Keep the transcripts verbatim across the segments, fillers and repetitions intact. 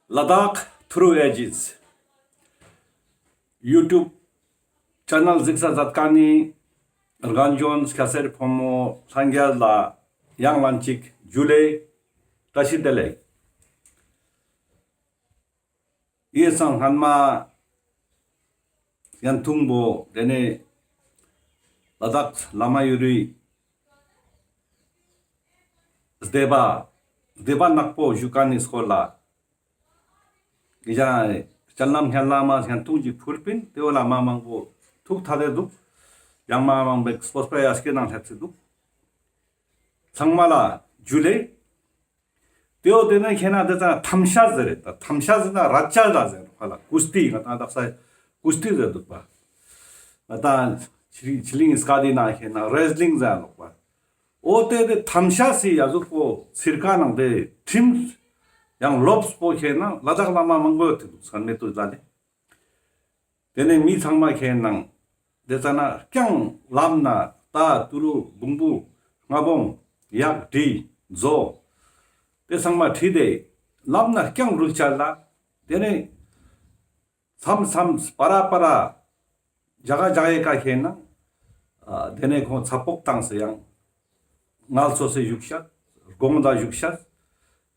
ལ་དྭགས་ཐུ་རུ་ཨེ་ཇིས་ཡུ་ཊུབ་ཆེ་ནལ་གཟིགས་ས་མཛད་མཁན་ནི་རྒན་གཞོན་སྐྱ་སེར་ཕོ་མོ་ལྷན་རྒྱས་ལ་ཡང་ལན་གཅིག་ཇུ་ལེ། བཀྲ་ཤིས་བདེ་ལེགས། ཡེ་སང་སྔན་མ་ཡང་ཐུང་པོ་དེ་ནས་ལ་དྭགས་བླ་མ་ཡུ་རི་སྡེ་པ་སྡེ་པ་ནག་པོ་བཞུགས་མཁན་ནི་སྐོར་ལ་ཡང་སྤྱན་ལམ་སྙན་ལམ་མ་ཡང་ཐུང་ཅིག་ཕུལ་པིན། དེ་བོ་ལ་མ་མང་པོ་ཐུགས་ཐད་དེ་འདུག། ཡང་མ་མང་པོ་སྤོབས་པའི་ཡ་སྐྱེ་ནང་སླེབས་སེ་འདུག། ཚང་མ་ལ་ཇུ་ལེ། དེ་བོ་དེ་ནས་ཁྱེད་ན་དེ་ཙང་ཐམ་ཤ་ཟེར་རེད། ད་ཐམ་ཤ་ཟེར་ན་ར་ཅ་ལ་ཟེར་ཧ་ལ་ཀུ་སྟི། ང་ཏང་དག་ས་ཀུ་སྟི་ཟེར་འདུག་པ། ང་ཏང་ཕྱི་གླིང་ཕྱི་གླིང་སྐད་དེ་ན་ཁྱེད་ན་རེས་ལིང་ཟེར་ནོག་པ། འོ་དེ་དེ་ཐམ་ཤ་སི་ཡ་ཟུག་པོ་ཚིར་ཀ་ནང་དེ་ཁྲིམས་ཡང་ལོབས་པོ་ཁྱེད་ན་ལ་དྭགས་བླ་མ་མང་པོ་ཡོད་དེ་འདུག་ས་མེད་དུ་ལ་ལེ། དེ་ནས་མི་ཚང་མ་ཁྱེད་ནང་དེ་ཙ་ན་རྐྱང་ལམ་ན་རྟ་ཏུ་རུ་བོང་བུ་རྔ་བོང་གཡག་གྲི་མཛོ་དེ་ཚང་མ་ཁྲིད་དེ་ལམ་ན་རྐྱང་རུལ་ཆ་ལ། དེ་ནས་མཚམས་མཚམས་པ་ར་པ་ར་ཇ་ག་ཇ་གའི་ཀ་ཁྱེད་ནང་དེ་ནས་ཁོང་ཚ་ཕོག་བཏང་སེ་ཡང་ངལ་གསོ་སེ་བཞུགས་ཤག། དགོང་དག་བཞུགས་ཤག།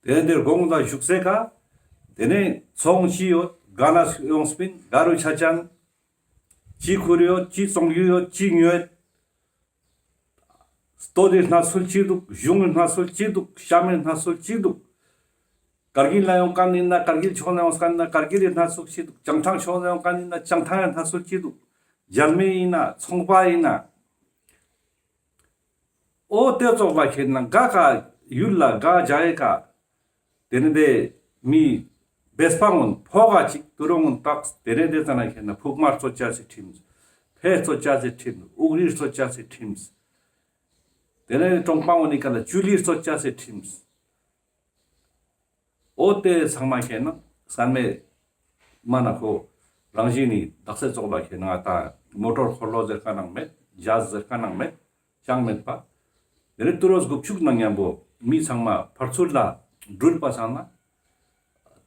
དེ་ནས་དེ་དགོང་དག་བཞུགས་སེ་ཀ་དེ་ནས་ཚོང་ཅི་ཡོད་ག་ན་ཡོང་སྤིན་ག་རུ་ཆ་ཅན། ཅི་ཁུར་ཡོད་ཅི་བཙོང་རྒྱུ་ཡོད་ཅི་ཉོས། ལྟོ་དེ་སྣ་ཚུལ་ཅི་འདུག། གཞུང་སྣ་ཚུལ་ཅི་འདུག། ཤ་མེད་སྣ་ཚུལ་ཅི་འདུག། ཀར་གིལ་ལ་ཡོང་མཁན་ཡིན་ན་ཀར་གིལ་ཕྱོགས་ན་ཡོང་མཁན་ཡིན་ན་ཀར་གིལ་སྣ་ཚུལ་ཅི་འདུག། བྱང་ཐང་ཕྱོགས་ན་ཡོང་མཁན་ཡིན་ན་བྱང་ཐང་སྣ་ཚུལ་ཅི་འདུག། མཇལ་མི་ཡིན་ན་ཚོང་པ་ཡིན་ན། འོ་དེ་ཙོགས་ལ་ཁྱེད་ན་ག་ག་ཡུལ་ལ་ག་ཇ་གའི་ཀ་དེ་ནས་དེ་མི་བེས་པ་ངོན་ཕོ་ག་ཅིག་ཏུ་རོ་ངོན་ཏགས། དེ་ནས་དེ་ཙ་ན་ཁྱེད་ན་ཕུག་མར་གཙོ་ཅ་སེ་ཁྲིམས། ཕེ་གཙོ་ཅ་སེ་ཁྲིམས། ཨུག་རིར་གཙོ་ཅ་སེ་ཁྲིམས། དེ་ནས་གྲོང་པ་ངོན་ནི་ཀ་ལ་ཅུ་ལིར་གཙོ་ཅ་སེ་ཁྲིམས། འོ་དེ་ཚང་མ་ཁྱེད་ན་སྐར་མའི་མ་ན་ཁོ་རང་བཞིན་ནི་དག་ས་ཙོགས་ལ་ཁྱེད་ན་ང་ཏང་མོ་ཊོར་འཁོར་ལོ་ཟེར་ཁན་ནང་མེད། ཇ་ཟེར་ཁན་ནང་མེད། ཅང་མེད་པ། དེ་ནས་ཏུ་རོ་དགུ་བཅུ་ནང་མཉམ་པོ་མི་ཚང་མ་ཕར་ཚུར་ལ་འགྲུལ་པ་སང་ན།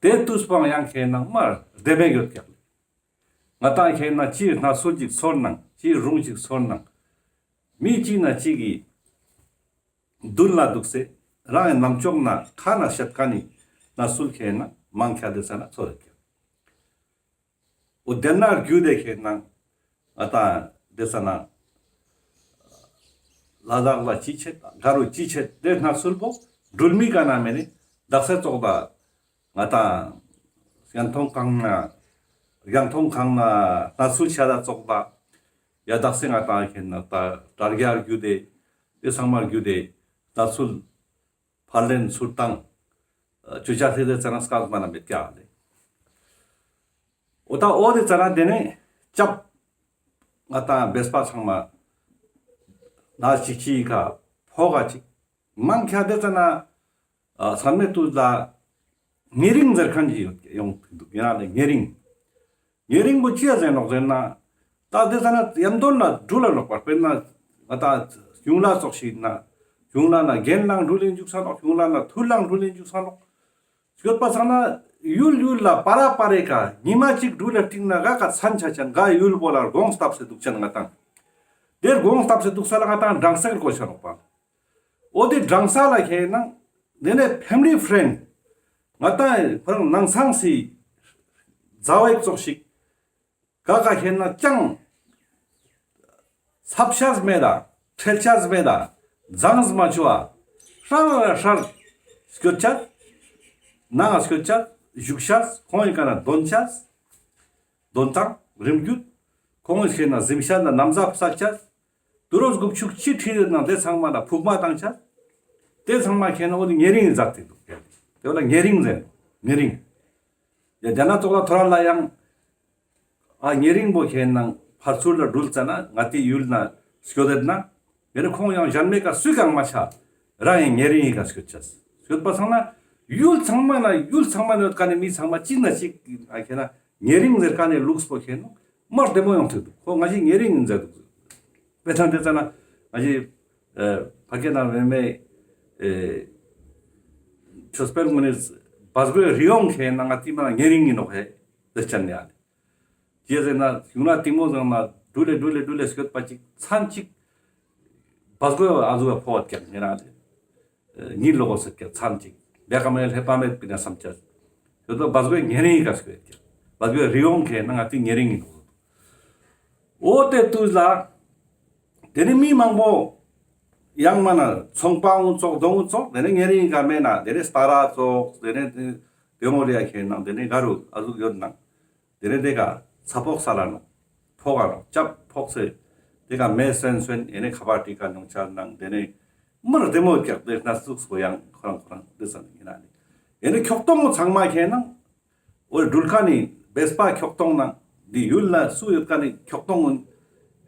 དེ་དུས་པའང་ཡང་ཁྱེད་ན་མར་བདེ་མོ་ཡོད་ཀྱག། ང་ཏང་ཁྱེད་ན་ཅི་སྣ་ཚོགས་ཅིག་ཚོར་ནང་ཅི་རུང་ཅིག་ཚོར་ནང་མི་གཅིག་ན་གཅིག་གི་མདུན་ལ་འདུག་སེ་རང་གི་ནང་ཕྱོགས་ན་ཁ་ན་བཤད་མཁན་ནི་སྣ་ཚུལ་ཁྱེད་ན་མང་ཁྱ་དེ་ས་ན་ཚོར་ཀྱག། འོ་དེ་ན་རྒྱུ་དེ་ཁྱེད་ན་ང་ཏང་དེ་ས་ན་ལ་དྭགས་ལ་ཅི་ཆེད་ག་རུ་ཅི་ཆེད་དེ་སྣ་ཚུལ་པོ་འགྲུལ་མི་ག་ན་མེད་ནི་དག་ས་ཙོགས་ད་ང་ཏང་ཡང་ཐོང་ཁང་ན་ཡང་ཐོང་ཁང་ན་སྣ་ཚུལ་ཆ་ད་ཙོགས་ད་ཡ་དག་ས་ང་ཏང་ཁྱེད་ན་ད་དྲ་རྒྱ་རྒྱུ་དེ་དེ་ཚང་མ་རྒྱུ་དེ་སྣ་ཚུལ་ཕར་ལེན་ཚུར་བཏང་ཅུ་ཆ་ཐེ་དེ་ཙ་ན་སྐབས་མ་ན་མེད་ཀྱག་ལེ། འོ་ད་འོ་དེ་ཙ་ན་དེ་ནས་ཅབ་ང་ཏང་བེས་པ་ཚང་མ་ན་ཅིག་ཅིག་ག་ཕོ་ག་ཅིག་མང་ཁྱ་དེ་ཙ་ན་ཚང་མའི་དུས་ལ་ཉེ་རིང་ཟེར་ཁན་ཅིག་ཡོང་གི་འདུག། ཡང་ན་ཉེ་རིང་། ཉེ་རིང་པོ་ཅི་ཡ་ཟེར་ནོག་ཟེར་ན། ད་དེ་ས་ན་ཡམ་དོན་ལ་འགྲུལ་ལ་ནོག་པ། དཔེར་ན་ང་ད་གཞུང་ལ་ཙོགས་ཤིག་ན་གཞུང་ལ་ན་གྱེན་ལང་འགྲུལ་ལིན་འཇུག་ས་ནོག། གཞུང་ལ་ན་ཐུར་ལང་འགྲུལ་ལིན་འཇུག་ས་ནོག། སྐྱོད་པ་སང་ན་ཡུལ་ཡུལ་ལ་པ་ར་པ་རེ་ཀ་ཉི་མ་གཅིག་འགྲུལ་ལ་སྟིང་ན་ག་ཀ་མཚན་ཆ་ཅན་ག་ཡུལ་པོ་ལ་དགོངས་སྟབས་སེ་འདུག་ཅན་ང་དང་། དེར་དགོངས་སྟབས་སེ་འདུག་ས་ལ་ང་དང་འབྲང་སེ་གོ་ཆ་ནོག་པ། འོ་དེ་འབྲང་ས་ལ་ཁེ་ན་དེ་ནས་ཕེ་མི་ལི་ཕྲེན་ང་དང་ཁོ་རང་ནང་ཚང་སི་མཛའ་བོ་ཙོགས་ཤིག་ག་ཀ་ཁེ་ན་ཅང་ཚབ་ཆ་མེད་ད་ཁྲེལ་ཆ་མེད་ད་མཛངས་མ་ཆུ་བ་ཧྲ་ཧྲ་སྐྱོད་ཆ་ནང་སྐྱོད་ཆ་བཞུགས་ཆ་ཁོང་ཡི་ཀ་ན་དོན་ཆ་དོན་ཏང་རིམ་རྒྱུད་ཁོང་ཡི་ཁེ་ན་གཟིམ་ཤག་ན་ནམ་ཟ་ཕ་ས་ཆ། དུ་རོ་དགུ་བཅུ་གཅིག་ཁྲི་ནང་དེ་ཚང་མ་ལ་ཕུག་མ་བཏང་ཆ། དེ་ཚང་མ་ཁེ་ན་འོ་དེ་ཉེ་རིང་ཡིན་ཟེར་ཏེ་འདུག། དེ་བ་ལ་ཉེ་རིང་ཟེར། ཉེ་རིང་། ཡ་རྒྱ་ནག་ཙོགས་ལ་ཐོ་ར་ལ་ཡང་ཨ་ཉེ་རིང་པོ་ཁེ་ན་ཕར་ཚུར་ལ་འགྲུལ་ཙ་ན་ང་དེ་ཡུལ་ན་སྐྱོད་དེ་ན་ཡ་ནི་ཁོང་ཡང་གཞན་མེད་ཀ་སུས་གང་མ་ཆ་རང་ཡང་ཉེ་རིང་ཡི་ཀ་སྐྱོད་ཆ། སྐྱོད་པ་ཚང་ན་ཡུལ་ཚང་མ་ན་ཡུལ་ཚང་མ་ནི་ཡོད་ཀ་ནི་མི་ཚང་མ་གཅིག་ན་གཅིག་ཨ་ཁེ་ན་ཉེ་རིང་ཟེར་ཀ་ནི་ལུགས་པོ་ཁེ་ན་མར་བདེ་མོ་ཡོང་ཐུབ་འདུག། ཁོ་ང་ཞིག་ཉེ་རིང་ཡིན་ཟེར་འདུག། དཔེ་ཐང་དེ་ཙ་ན་ང་ཞིག་ཨ་ཕ་སྐད་ན་བེ་མེ་ཨེ་ཆོས་སྤེལ་ངོས་ནས་ བ་སྒོའི་རི་བོང་ཁེ་ན་ང་ཏི་མ་ན་ཉེ་རིང་ཡིན་ནོག་ཧེ་ཟེར་ཅན་ཡ་ལེ། ཅི་ཟེར་ན་ཡུང་ན་ཏིང་མོ་ཟང་ན་འགྲུལ་ལེ་འགྲུལ་ལེ་འགྲུལ་ལེ་སྐྱོད་པ་ཅིག་མཚན་ཅིག་བ་སྒོའི་ཨ་ཟུག་ཕོག་ཀྱང་ཉེ་རང་ལེ། ཉིད་ལོག་སེ་ཀྱང་མཚན་ཅིག་བེ་ཀ་མེ་ལྷེ་པ་མེད་པི་ན་བསམ་ཅ། ཡོད་པ་བ་སྒོའི་ཉེ་རིང་ཡི་ཀ་སྐྱོད་ཀྱང་བ་སྒོའི་རི་བོང་ཁེ་ན་ང་ཏི་ཉེ་རིང་ཡིན་ནོག། འོ་དེ་དུས་ལ། དེ་ནི་མི་མང་པོ་ཡང་མ་ན་ཚོང་པ་འུ་ཚོགས་གདོང་འུ་ཚོགས་དེ་ནི་ཉེ་རིང་ག་མེད་ན་དེ་ནི་སྟ་ར་ཚོགས་དེ་ནི་དེ་མོ་རེ་ཡ་ཁེ་ནང་དེ་ནི་ག་རུ་ཨ་ཟུག་ཡོད་ནང་དེ་ནི་དེ་ག་ཚ་ཕོག་ས་ལ་ནོ་ཕོག་ག་ནོ་ཅབ་ཕོག་སེ་དེ་ག་མེ་སོན་སོན་ཨེ་ནི་ཁ་པར་ཏི་ཀ་ནོང་ཆ་ནང་དེ་ནི་མར་དེ་མོ་ཀྱག་དེ་ན་ཟུག་སོ་ཡང་ཁོ་རང་ཁོ་རང་དེ་ས་ནི་ཡིན་ན་ནི་ཨེ་ནི་ཁྱོག་ཏོང་ཚང་མ་ཁེ་ནང་། འོ་འགྲུལ་ཁ་ནི་བེས་པ་ཁྱོག་ཏོང་ནང་འདི་ཡུལ་ལ་སུ་ཡོད་ཁ་ནི་ཁྱོག་ཏོང་ངུན་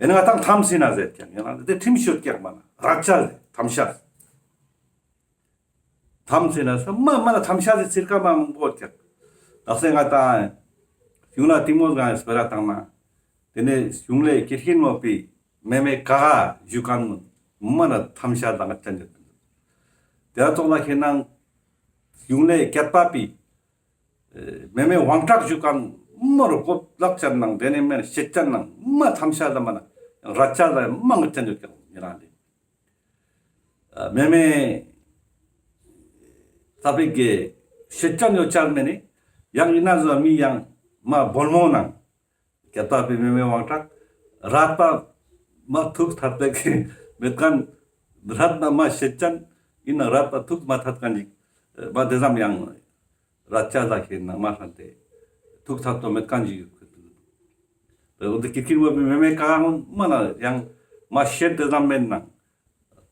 ཨེ་ན་ང་ཏང་ཐམ་སི་ན་ཟེར་ཀྱང་ཡང་ན་དེ་ཁྲིམས་ཤོད་ཀྱང་མ་ན་ར་ཅ་ཟེར་ཐམ་ཤ་ཟེར། ཐམ་སི་ན་ས་མ་མ་ན་ཐམ་ཤ་ཟེར་ཚིར་ཀ་མ་མང་པོ་ཀྱང་དག་སེ་ང་ཏང་ཡུང་ན་ཏིང་མོ་གང་སྤེ་ར་བཏང་ན་དེ་ནས་གཞུང་ལས་ཀྱི་ཤིན་མོ་པི་མེ་མེ་ཀ་ག་ཞུ་ཁན་ངུན་མ་ན་ཐམ་ཤ་དང་ཅན་ཡོད། དེ་ཚོགས་ལ་ཁེ་ནང་གཞུང་ལས་ཀྱད་པ་པི་མེ་མེ་དབང་དྲག་ཞུ་ཁན་མ་རུ་གོ་ལག་ཅན་ནང་དེ་ནས་མེ་ཤེད་ཅན་ནང་མ་ཐམ་ཤ་ལ་མ་ན་ར་ཅ་ལ་མ་ངི་ཅན་ཡོད་ཀྱང་ཉེ་རང་ལེ། མེ་མེ་ས་པིག་གི་ཤེད་ཅན་ཡོད་ཅན་མེ་ནི་ཡང་ཡིན་ན་ཟོ་མི་ཡང་མ་བོལ་མོ་ནང་ཀྱད་པ་པི་མེ་མེ་དབང་དྲག་རད་པ་མ་ཐུག་ཐད་པེ་གི་མེད་ཁན་རད་པ་མ་ཤེད་ཅན་ཡིན་ན་རད་པ་ཐུག་མ་ཐད་ཁན་ཅིག་མ་དེ་ཙམ་ཡང་ར་ཅ་ལ་ཁེ་ནང་མ་ཧྲན་ཏེ་ཐུག་ཐད་དོ་མེད་ཁན་ཅིག་ཡོད་ཁུལ་དུ། འོ་དེ་ཀི་ཀི་མ་པི་མེ་མེ་ཀ་གང་མ་ན་ཡང་མ་ཤེད་དེ་ཙམ་མེད་ནང་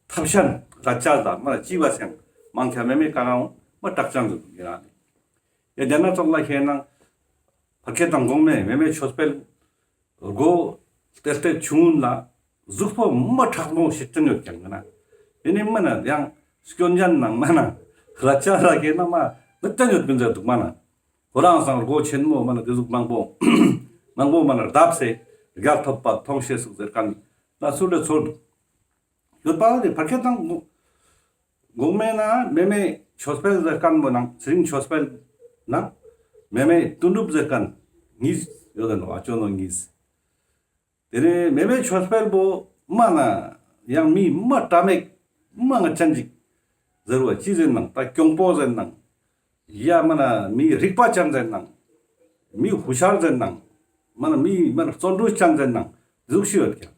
ཐབ་ཤན་ར་ཅ་ལ་མ་ན་ཅི་བ་སེང་མང་ཁ་མེ་མེ་ཀ་གང་མ་དྲག་ཅན་དུ་ཡིན་ར་ནི། ཡ་རྒྱ་ནག་ཚོགས་ལ་ཁེ་ནང་ཕ་ཁེ་དང་གོང་མེ་མེ་མེ་ཆོས་སྤེལ་སྒོ་ཏེ་ཏེ་ཆུང་ལ་གཟུགས་པོ་མ་དྲག་མོ་ཤེད་ཅན་ཡོད་ཀྱང་ན། དེ་ནི་མ་ན་ཡང་སྐྱོན་ཅན་ནང་མ་ན་ར་ཅ་ལ་ཁེ་ན་མ་ནི་ཅན་ཡོད་པིན་ཟེར་འདུག་མ་ན། ཁོ་རང་སང་སྒོ་ཆེན་མོ་མ་ན་དེ་ཟུག་མང་པོ་མང་པོ་མ་ན་བརྡབས་སེ་རྒྱལ་ཐོབ་པ་མཐོང་ཤེས་སུ་ཟེར་ཁན་ན་སུ་ལས་ཚོར་འདུག་ཡོད་པ་དེ་ཕ་ཁེ་དང་གོང་མེ་ན་མེ་མེ་ཆོས་སྤེལ་ཟེར་ཁན་བོ་ནང་ཚེ་རིང་ཆོས་སྤེལ་ནང་མེ་མེ་དོན་གྲུབ་ཟེར་ཁན་གཉིས་ཡོད་དེ་ནོ་ཨ་ཅོ་ནོ་གཉིས། དེ་ནས་མེ་མེ་ཆོས་སྤེལ་བོ་མ་ན་ཡང་མི་མ་དྲ་མེད་མ་ང་ཅན་ཅིག་ཟེར་བ་ཅི་ཟེར་ནང་ད་གྱོང་པོ་ཟེར་ནང་ཡ་མ་ན་མི་རིག་པ་ཅན་ཟེར་ནང་མི་ཧུ་ཤར་ཟེར་ནང་མ་ན་མི་མ་ན་བརྩོན་འགྲུས་ཅན་ཟེར་ནང་ཟུག་ཤི་ཡོད་ཀྱང་།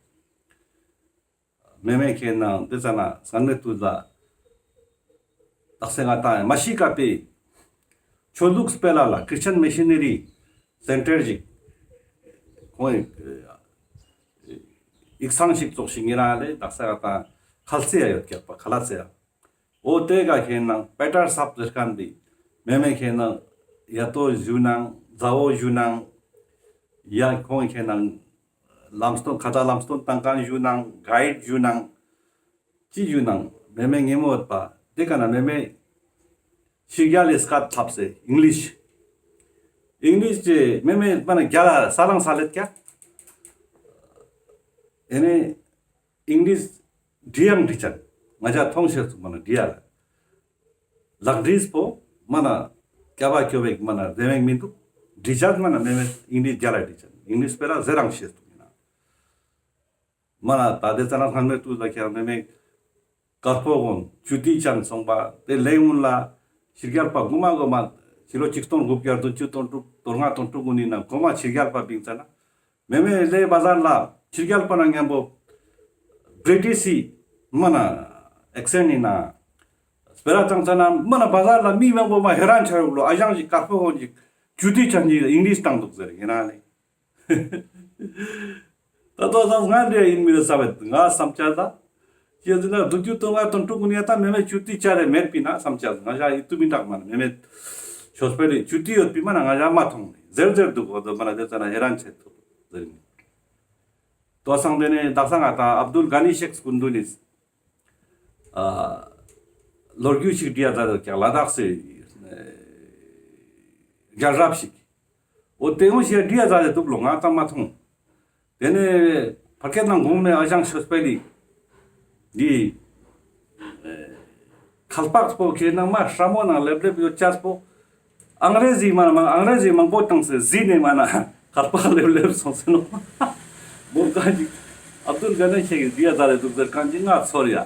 མེ་མེ་ཁེ་ནང་དེ་ཙ་ན་སང་མེ་ཏུ་ལ་དག་སེ་ང་ཏང་མ་ཤི་ཀ་པེ་ཆོས་ལུགས་སྤེལ་ལ་ལ་ཁྲིས་ཅན་མི་ཤི་ནེ་རི་སེན་ཊར་ཞིག་ཁོང་ཡིག་ཚང་ཞིག་ཙོགས་ཤིག་ཉེ་རང་ལེ་དག་སེ་ང་ཏང་ཁལ་སེ་ཡ་ཡོད་ཀྱག་པ་ཁ་ལ་སེ་ཡ། འོ་དེ་ག་ཁེ་ནང་པེ་ཏར་སབ་ཟེར་ཁན་དེ་མེ་མེ་ཁེ་ནང་ཡ་ཏོ་ཞུ་ནང་ཛ་འོ་ཞུ་ནང་ཡ་ཁོང་ཁེ་ནང་ལམ་སྟོན་ཁ་ད་ལམ་སྟོན་བཏང་ཁན་ཞུ་ནང་གའིཌ་ཞུ་ནང་ཅི་ཞུ་ནང་མེ་མེ་ངེ་མོ་ཡོད་པ་དེ་ག་ན་མེ་མེ་ཕྱི་རྒྱལ་ལི་སྐད་ཐབས་སེ་ཨིང་ལིཤ་ཨིང་ལིཤ་ཅེ་མེ་མེ་མ་ན་རྒྱ་ལ་ས་ལང་ས་ལེད་ཀྱ་ཨེ་ནེ་ཨིང་ལིཤ་འབྲི་ཡང་འབྲི་ཅན་ང་ཅག་མཐོང་ཤེས་ཚུགས་མ་ན་འབྲི་ཡ་ལ། ལག་བྲིས་པོ་མ་ན་སྐྱ་བ་སྐྱོ་བའི་མ་ན་རེ་བེང་མི་འདུག་འབྲི་ཅན་མ་ན་མེ་མེ་ཨིང་ལིཤ་རྒྱ་ལ་འབྲི་ཅན་ཨིང་ལིཤ་སྤེ་ར་ཟེར་རང་ཤེས་ཚུགས་མ་ན། མ་ན་ད་དེ་ཙ་ན་སྔན་མེ་ཏུ་ལ་ཁྱེར་མེ་མེ་དཀར་པོ་གོན་ཇུ་ཏི་ཅན་སོང་པ་དེ་ལེ་ཡུན་ལ་ཕྱི་རྒྱལ་པ་གོ་མ་གོ་མ་ཕྱི་ལོ་ཆིག་སྟོང་དགུ་བརྒྱ་བདུན་ཅུ་དོན་དྲུག་དོན་ལྔ་དོན་དྲུག་གུན་ནི་ནང་གོ་མ་ཕྱི་རྒྱལ་པ་བིང་ཙ་ན། མེ་མེ་ལེ་བ་ཟར་ལ་ཕྱི་རྒྱལ་པ་ན་མཉམ་པོ་བྲི་ཊི་ཤི་མ་ན་ཨེག་སེན་ཊ་ནི་ན་སྤེ་ར་ཙང་ཙ་ན་མ་ན་བ་ཟར་ལ་མི་མང་པོ་མ་ཧེ་རན་ཆ་ཡོད་ལོ། ཨ་ཞང་ཞིག་དཀར་པོ་ཧོན་ཞིག་ཇུ་ཏི་ཆ་ནི་ཨིང་ལིཤ་བཏང་འདུག་ཟེར་ཡིན་ན་ལེ། ད་ལྟ་ང་འདྲ་ཡིན་མི་རེད་ས་བེད་ང་བསམ་འཆར་ད། ཅི་ཟེར་ན་བདུན་ཅུ་དོན་ལྔ་དོན་དྲུག་གུན་ཡ་ད་མེ་མེ་ཇུ་ཏི་ཆ་རེ་མེད་པི་ན་བསམ་འཆར་ང་ཞ་ཡིད་དུ་མི་འདག་མ་ན་མེ་མེ་ཆོས་པེ་རེ་ཇུ་ཏི་ཡོད་པི་མ་ན་ང་ཞ་མ་མཐོང་ནི་ཟེར་ཟེར་འདུག་འོ་དོ་མ་ན་དེ་ཙ་ན་ཧེ་རན་ཆེ་ཐུབ་ཟེར་ནི། ཏོ་སང་དེ་ནས་དག་ས་ང་ད་ཨབ་དུལ་གྷ་ནི་ཤེག་སྐུ་མདུན་ནི་ཨ་ལོ་རྒྱུས་ཤིག་བྲིས་ཡ་ད་ཀྱང་ལ་དྭགས་སི་རྒྱལ་རབས་ཤིག་འོ་དེ་ངོ་ཤེས་བྲིས་ཡ་ད་དེ་འདུག་ལོ། ང་ད་མ་མཐོང་། དེ་ནས་ཕ་སྐད་ནང་གོང་མའི་ཨ་ཞང་ཆོས་པེ་ལི་འདི་ཁལ་པགས་པོ་ཁྱེད་ནང་མ་སྲ་མོ་ནང་ལེབ་ལེབ་ཡོད་ཅས་པོ་ ཨང་རེ་ཟི་མ་ན་མ་ཨང་རེ་ཟི་མང་པོ་བཏང་སེ་ཟི་ནེ་མ་ན་ཁར་པ་ལེབ་ལེབ་སོང་སེ་ནོག། མོ་ཀ་ཅིག་ཨབ་དུལ་ག་ནི་ཤེག་གི་དེ་ཡ་ད་རེ་འདུག་ཟེར་ཁན་ཅིག་ང་ཚོར་ཡ།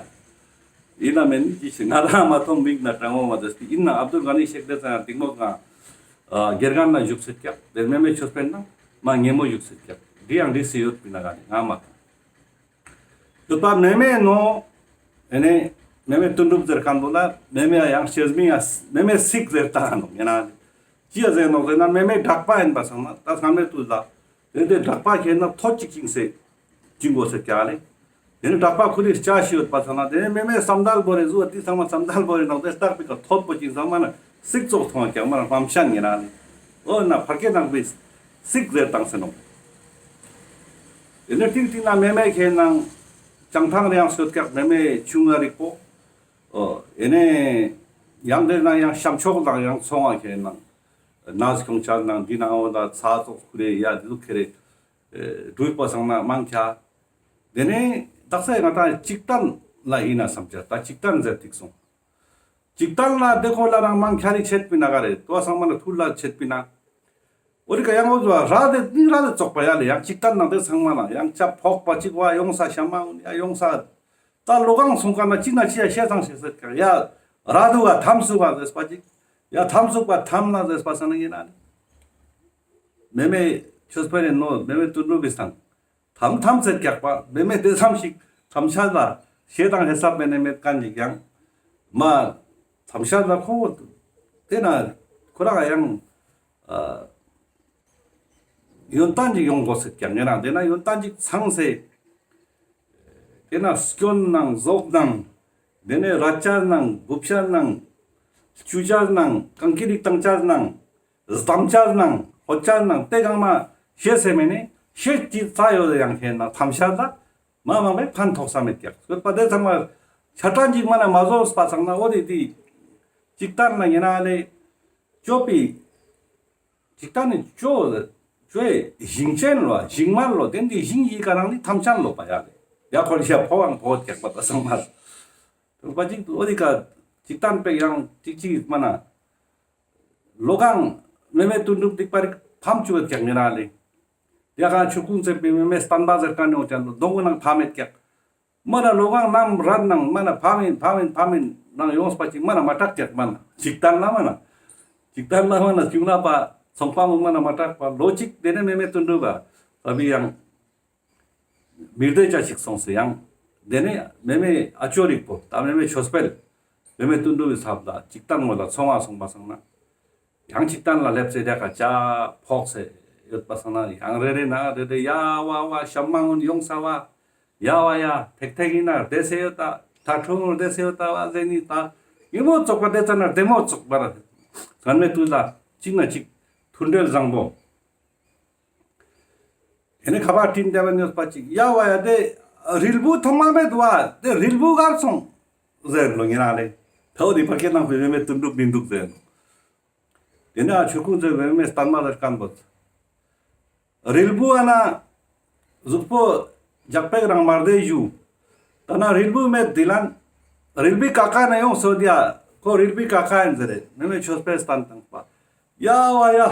ཡིན་ན་མེན་ཅི་ཞིག་ང་རང་མ་མཐོང་མིག་ན་དྲང་བོ་མ་དེ་སྟེ་ཡིན་ན་ཨབ་དུལ་ག་ནི་ཤེག་དེ་ཚང་ཡང་དེང་མོ་ང་དགེ་རྒན་ན་བཞུགས་སེ་ཀྱག་དེ་མེ་མེ་ཆོས་དཔོན་ན་མ་ཉེ་མོ་བཞུགས་སེ་ཀྱག་དེ་ཡང་འདི་སེ་ཡོད་པི་ན་ག་ནི་ང་མ་མཐོང་། དུ་པ་མེ་མེ་ནོ། ཨེ་ནེ་མེ་མེ་དོན་གྲུབ་ཟེར་ཁན་བོ་ལ་མེ་མེ་ཡང་ཤེས་མི་ཡ་མེ་མེ་སིག་ཟེར་ཏང་ནོ་ཡིན་ན། ཅི་ཡ་ཟེར་ནོ་ཟེར་ན་མེ་མེ་བྲག་པ་ཡིན་པ་སང་ན་ད་སྔ་མེ་དུས་ལ་དེ་དེ་བྲག་པ་ཁྱེར་ན་ཐོ་ཅིག་ཅིང་སེ་ཅིང་གོ་སེ་ཀྱག་ལེ། དེ་ནི་བྲག་པ་ཁུ་རི་ལྕགས་ཤིག་ཡོད་པ་སང་ན་དེ་ནི་མེ་མེ་སམ་དལ་བོ་རེ་ཟུ་བ་དེ་ཚང་མ་སམ་དལ་བོ་རེ་ནང་དེ་སྟག་པི་ཀ་ཐོད་པོ་ཅིག་ཚང་མ་ན་སིག་ཙོག་ཐོང་ཀྱག་མ་ན་ཧམ་ཤན་ཡིན་ན་ལེ། འོ་ན་ཕར་ཁེ་ནང་པི་སིག་ཟེར་ཏང་སེ་ནོ། ཨེ་ནེ་ཏིང་ཏིང་ན་མེ་མེ་ཁེ་ནང་བྱང་ཐང་རེ་ཡང་སོད་ཀྱག་མེ་མེ་ཆུང་ང་རིག་པོ། ཨོ་ཨེ་ནེ་ཡང་དེ་ན་ཡང་ཤམ་ཆོག་དང་ཡང་ཚོང་ང་ཁེ་ནང་ནས་ཁྱོང་ཆ་ནང་འདི་ནང་འོ་ད་ཚ་ཙོག་ཁུ་རེ་ཡ་འདི་ཟུག་ཁེ་རེ་འགྲུལ་པ་སང་ན་མང་ཁྱ། དེ་ནེ་དག་ས་ང་ད་ཅིག་ཏན་ལ་ཡིན་ན་བསམ་ཆ་ད་ཅིག་ཏན་ཟེར་ཏིག་སོང་། ཅིག་ཏན་ལ་དེ་ཁོ་ལ་རང་མང་ཁྱ་རིག་ཆེད་པི་ན་ག་རེ་ཏོ་སང་མ་ན་ཐུར་ལ་ཆེད་པི་ན། འོ་རི་ཀ་ཡང་འོ་ཟོ་ར་དེ་ནི་ར་དེ་ཙོག་པ་ཡ་ལེ་ཡང་ཅིག་ཏན་ནང་དེ་ཚང་མ་ན་ཡང་ཅ་ཕོག་པ་ཅིག་བ་ཡོང་ས་ཤ་མ་འུན་ཡ་ཡོང་ས། ད་ལོ་གང་སོང་ཀ་ན་ཅི་ན་ཅི་ཡ་ཤེས་ཚང་ཤེས་ཟེར་ཀ་ཡ་ར་དུ་བ་ཐམ་སུ་བ་ཟེར་པ་ཅིག་ཡ་ཐམ་སུ་བ་ཐམ་ན་ཟེར་པ་སང་ན་ཡིན་ན་ལེ། མེ་མེ་ཆོས་པ་རེ་ནོ་མེ་མེ་དོན་གྲུབ་བི་སང་ཐམ་ཐམ་ཟེར་ཀྱག་པ་མེ་མེ་དེ་ཙམ་ཞིག་ཐམ་ཆ་ལ་ཤེས་དང་ཧེ་སབ་མེ་ནེ་མེད་ཀ་ནི་ཀྱང་མ་ཐམ་ཆ་ལ་ཁོ་དེ་ན་ཁོ་རང་ཡང་ཨ་ཡོན་ཏན་ཅིག་ཡོང་དགོས་ཟེར་ཀྱག་ངེ་རང་དེ་ན་ཡོན་ཏན་ཅིག་ཚང་སེ་དེ་ན་སྐྱོན་ནང་ཟོག་ནང་དེ་ནས་ར་ཆ་ནང་སྦུབ་ཆ་ནང་ཆུ་ཆ་ནང་གང་གི་རིགས་བཏང་ཆ་ནང་། ཟམ་ཆ་ནང་ཧོ་ཆ་ནང་དེ་གང་མ་ཤེས་སེ་མེ་ནེ་ཤེས་ཀྱི་ཚ་ཡོད་ཡང་ཁེ་ན་ཐམ་ཤ་ད་མ་མང་པའི་ཕན་ཐོགས་ས་མེད་ཀྱག་སོད་པ་དེ་ཚང་མ་ཆ་ཏན་ཅིག་མ་ན་མ་བཟོ་སྤ་ཚང་ན་འོ་དེ་དེ་ཅིག་ཏན་ན་ཡིན་ན་ལེ་ཅོ་པི་ཅིག་ཏན་ནི་ཅོ་ཅོའི་ཞིང་ཆེན་ལོ་ཞིང་མར་ལོ་དེ་འདི་ཞིང་ཡི་ག་རང་ནི་ཐམ་ཆ་ལོ་པ་ཡ་ལེ་ཡ་ཁོ་ལི་ཤ་ཕོ་བང་ཕོ་ཀྱག་པ་ད་སང་མ་སོད་པ་ཅིག་འོ་དེ་ཀ་ཅིག་ཏན་པེ་ཡང་ཅིག་ཅིག་མ་ན། ལོ་གང་མེ་མེ་དོན་གྲུབ་སྡིག་པ་རིག་ཕམ་ཆུ་བེད་ཀྱག་ཉེ་རང་ལེ། ཡ་གང་ཆུ་ཁུང་ཚེ་པའི་མེ་མེ་སྟན་པ་ཟེར་ཀ་ནོ་ཅན་ལོ་སྡོང་བོ་ནང་ཕམ་མེད་ཀྱག་མ་ན་ལོ་གང་ནམ་རད་ནང་མ་ན་ཕམ་ཡིན་ཕམ་ཡིན་ཕམ་ཡིན་ནང་ཡོངས་པ་ཅིག་མ་ན་མ་དྲག་ཀྱག་མ་ན་ཅིག་ཏན་ལ་མ་ན་ཅིག་ཏན་ལ་མ་ན་ཅུང་ན་པ་ཚོང་པ་མོ་མ་ན་མ་དྲག་པ་ལོ་ཅིག་དེ་ནས་མེ་མེ་དོན་གྲུབ་པ་ས་བི་ཡང་། མི་བདེ་ཅ་ཞིག་སོང་སེ་ཡང་། དེ་ནས་མེ་མེ་ཨ་ཅོ་རིག་པོ་ད་མེ་མེ་ཆོས་སྤེལ། མེ་མེ་དོན་གྲུབ་བི་ཚབ་ལ་ཅིག་ཏན་མོ་ལ་ཚོང་བ་སོང་པ་སང་ན། ཡང་ཅིག་ཏན་ལ་སླེབས་སེ་དེ་ཀ་ཅ་ཕོག་སེ་ཡོད་པ་སང་ན་ཡང་རེ་རེ་ན་རེ་རེ་ཡ་བ་བ་ཤམ་མང་ཡོང་ས་བ། ཡ་བ་ཡ་ཐེག་ཐེག་ཡིན་ན་བདེ་སེ་ཡོད་ད་ད་ཁྲོ་མོ་བདེ་སེ་ཡོད་ད་བ་ཟེ་ནི་ད་ཡི་མོ་ཙོག་པ་བདེ་ཙ་ན་བདེ་མོ་ཙོག་པ་ར། ཚང་མེ་དུས་ལ་ཅིག་ན་ཅིག་མཐུན་འབྲེལ་བཟང་པོ། ཨེ་ནེ་ཁ་པར་ཏིན་ཏེ་བ་ཉོས་པ་ཅིག་ཡ་བ་ཡ་དེ་རིལ་བུ་ཐོང་མ་མེད་བ་དེ་རིལ་བུ་གར་སོང་ཟེར་ལོ་ཉེ་རང་ལེ། ཐའོ་དེ་ཕ་ཁེ་ནང་ཕེ་མེ་མེ་དོན་གྲུབ་མི་འདུག་ཟེར་ལོ། དེ་ནས་ཆུ་ཁུང་ཚེ་མེ་མེ་སྟན་མ་ཟེར་ཀན་བོ། རིལ་བུ་ཨ་ན་གཟུགས་པོ་འཇག་པེག་རང་མར་དེ་ཞུ། ད་ན་རིལ་བུ་མེད་དེ་ལན། རིལ་བུའི་ཀ་ཀ་ན་ཡོང་སོ་དེ་ཡ་ཁོ་རིལ་བུའི་ཀ་ཀ་ཡིན་ཟེར་རེད་མེ་མེ་ཆོས་པེ་སྟན་བཏང་པ། ཡ་བ་ཡ།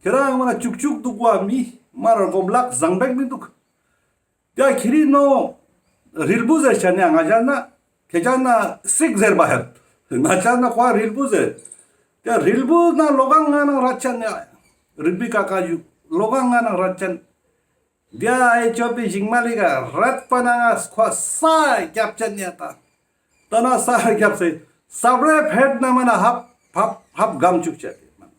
ཁྱེད་རང་མ་ན་ཅུག་ཅུག་འདུག་བ་མི་མ་ར་གོམ་ལག་བཟང་པེག་མི་འདུག་ཡ་ཁྱེད་རི་ནོ་རིལ་བུ་ཟེར་ཆ་ནས་ང་ཅག་ན་ཁྱེད་ཅག་ན་སིག་ཟེར་བ་ཧེད། ང་ཅག་ན་ཁོ་རིལ་བུ་ཟེར། ཡ་རིལ་བུ་ན་ལོ་གང་ང་ནང་ར་ཆ་ནས་རིལ་བུའི་ཀ་ཀ་ཞུ་ལོ་གང་ང་ནང་ར་ཆ་ནས། དེ་ཨེ་ཅོ་པི་ཞིང་མ་ལི་ག་རད་པ་ན་ང་ཁོ་ས་རྒྱབ་ཅན་ཡ་ད། ད་ན་ས་རྒྱབ་སེ་ས་བྲེ་ཕེད་ན་མ་ན་ཧབ་ཧབ་ཧབ་སྒམ་ཅུག་ཅ་དེ་མ་ན།